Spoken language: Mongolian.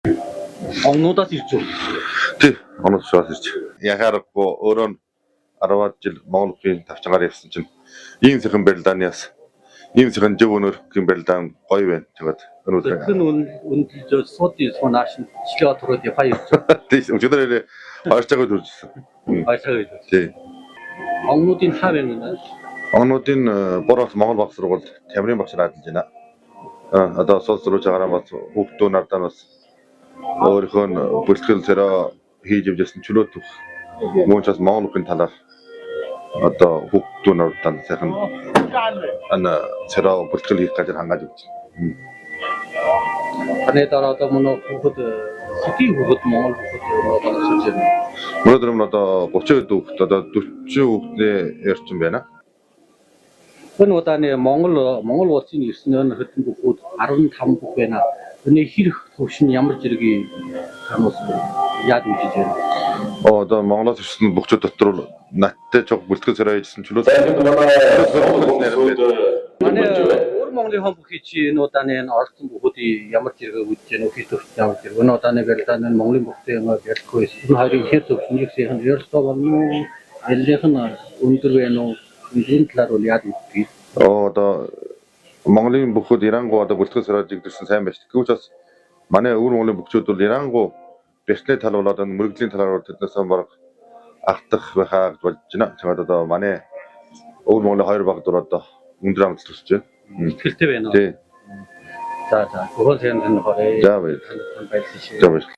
Онгнуудаас ирж байна. Тий, оноод шууд ирж. Яхаарахгүй өөрөө нь 10-аад жил Монгол бүхийн тавчангаар явсан чинь ийм сайхан барилдааны бас ийм сайхан жив өнөрхийн барилдаан гоё байна. Тэгээд өнөөдөр Зөвхөн үнэлж сууд суу нааш нь члээ төрөөд яваа ирж байна. тий, өчигдөр нэрээ 2 цаг төржсэн. Баярлалаа гэж. Тий. Онгнуудын хаа байна вэ? Онгонуудын бор бас Монгол багш сургуульд Тамирын багш ажиллаж байна. Одоо сул сурвалж байгаараа бас хүүхдүүд нардаа бас өөрийнхөө нь бэлтгэл зэрэг хийж явжсэн чөлөөт өгөх. Мөн ч бас Монгол бүхийн талаар одоо хүүхдүүд нардаа сайхан ана зэрэг бэлтгэл хийх газар хангааж өгч байна. Таны дараа одоо мөн хүүхэд хэдийн хүүхэд Монгол хүүхэд боловсруулж байна. Өнөөдөр нь одоо 32 хүүхэд, одоо 40 хүүхдний эрчим байна. Энэ удааны Монгол улсын ирсэн энэ хэдэн хүүхэд 15 бүх байна. Энэ хэрэг төвшин ямар зэргийн танаас яад мэдэж байна. Одоо Монголоос ирсэн бөхчүүд дотор бол наттай чог бэлтгэл зэрэг хийжсэн чөлөөт. За, ингээд манай Монгол хүмүүсүүд Манай өөр Монголын хон бүхий чи энэ удааны энэ орсон бүхүүдийн ямар зэрэг үдж яах вэ? Төвшин ямар зэрэг. Энэ удааны барилдааны энэ Монголын бүхтэй юм ялахгүй. Энэ хоёрын хэр төвшин их сайхан ойролцоо болно уу? Яллынх нь өндөр байна уу? Энэ талаар бол яад мэддэг. Одоо Монголын бүхүүд Ирангуу одоо бэлтгэл сараад игдэрсэн сайн байж. Тэгвэл бас манай өвөр Монголын бүхчүүд бол Ирангуу бэрхлээ тал болоод энэ мөрөгдлийн талаар бол тэднээс баг автах байхаа гэж бодож байна. Тэгээд одоо манай өвөр Монголын хоёр баг дур одоо өндөр амжилт хүсэж байна. Итгэлтэй байна уу? Тий. За. Өгөөл сайн тань хорой. За, баярлалаа. Баярлалаа. За, баярлалаа.